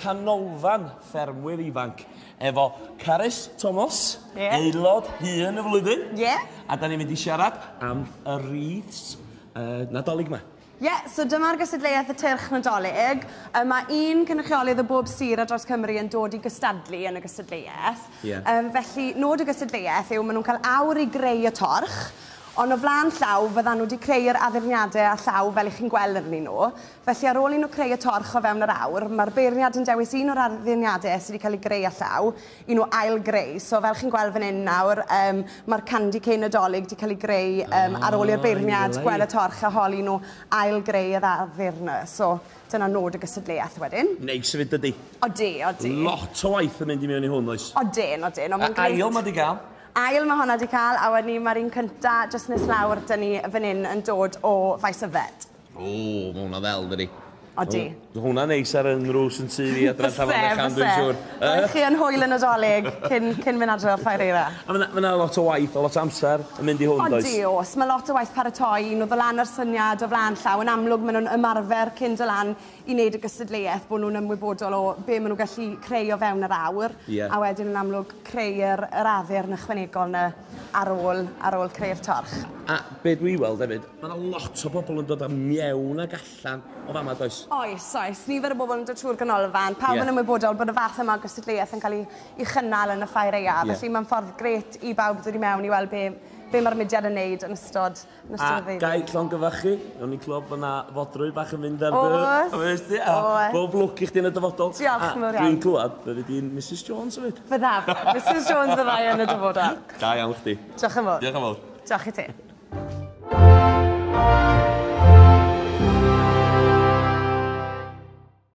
Canolfan Ffermwyr Ifanc efo Carys Thomas, Ie. Aelod hŷn y flwyddyn. Ie. A da ni'n mynd i siarad am y wreaths Nadolig 'ma. Ie, so dyma'r gystadleuaeth y Tyrch Nadolig. Mae un cynrychiolydd o bob sir ar draws Cymru yn dod i gystadlu yn y gystadleuaeth. Felly, nod y gystadleuaeth yw maen nhw'n cael awr i greu y torch, ond o flaen llaw fyddan nhw wedi creu'r addurniadau â llaw fel 'ych chi'n gweld arnyn nhw. Felly ar ôl i nhw creu y torch o fewn yr awr, mae'r beirniad yn dewis un o'r addurniadau sydd wedi cael ei greu â llaw i nhw ail-greu. So fel chi'n gweld fan hyn nawr, mae'r candy cane Nadolig wedi cael ei greu ar ôl i'r beirniad gweld y torch a holi nhw ail-greu yr addurn. So dyna nod y gystadleuaeth wedyn. Neis hefyd, dydy? Odi, odi. Lot o waith yn mynd i mewn i hwn, oes? Odyn, odyn. Ond mae'n A ail mae 'di gael? Ail mae honna 'di cael, a wedyn mae'r un cynta jyst nes lawr 'dyn ni fan hyn yn dod o Faes Yfed. O, mae hwnna ddel, dydi? Odi. O, hwnna neis ar yn nrws yn tŷ fi adre Fyse, Llafan Fechan, dwi'n fyse. siŵr. Rhaid chi yn hwyl y Nadolig cyn mynd adre o'r ffair eira. A mae 'na lot o waith a lot o amser yn mynd i hwn, does? Odi, oes. Mae lot o waith paratoi. Nhw ddod lan ar syniad o flaen llaw. Yn amlwg, maen nhw'n ymarfer cyn dod lan i wneud y gystadleuaeth, bod nhw'n ymwybodol o be maen nhw'n gallu creu o fewn yr awr. A wedyn yn amlwg creu yr addurn ychwanegol 'na ar ôl creu'r torch. A be dwi weld hefyd, mae 'na lot o bobl yn dod am mewn ag allan o fama, does? Oes, oes. Nifer o bobl yn dod trwy'r ganolfan. Pawb yn ymwybodol bod y fath yma o gystadleuaeth yn cael ei chynnal yn y ffair aeaf. Felly mae'n ffordd grêt i bawb dod i mewn i weld be mae'r mudiad yn neud yn ystod A y ddeuddydd. gai llongyfarch chi, o'n i'n clywed bod 'na fodrwy bach yn mynd ar dy Oes, Oes di? A oes. bob lwc i chdi yn y dyfodol. Diolch yn fawr iawn. Dwi'n clywed byddi di'n Mrs Jones hefyd. Byddaf. Mrs Jones fyddai yn y dyfodol. Da iawn chdi. Diolch yn fawr. Diolch yn fawr. Diolch i ti.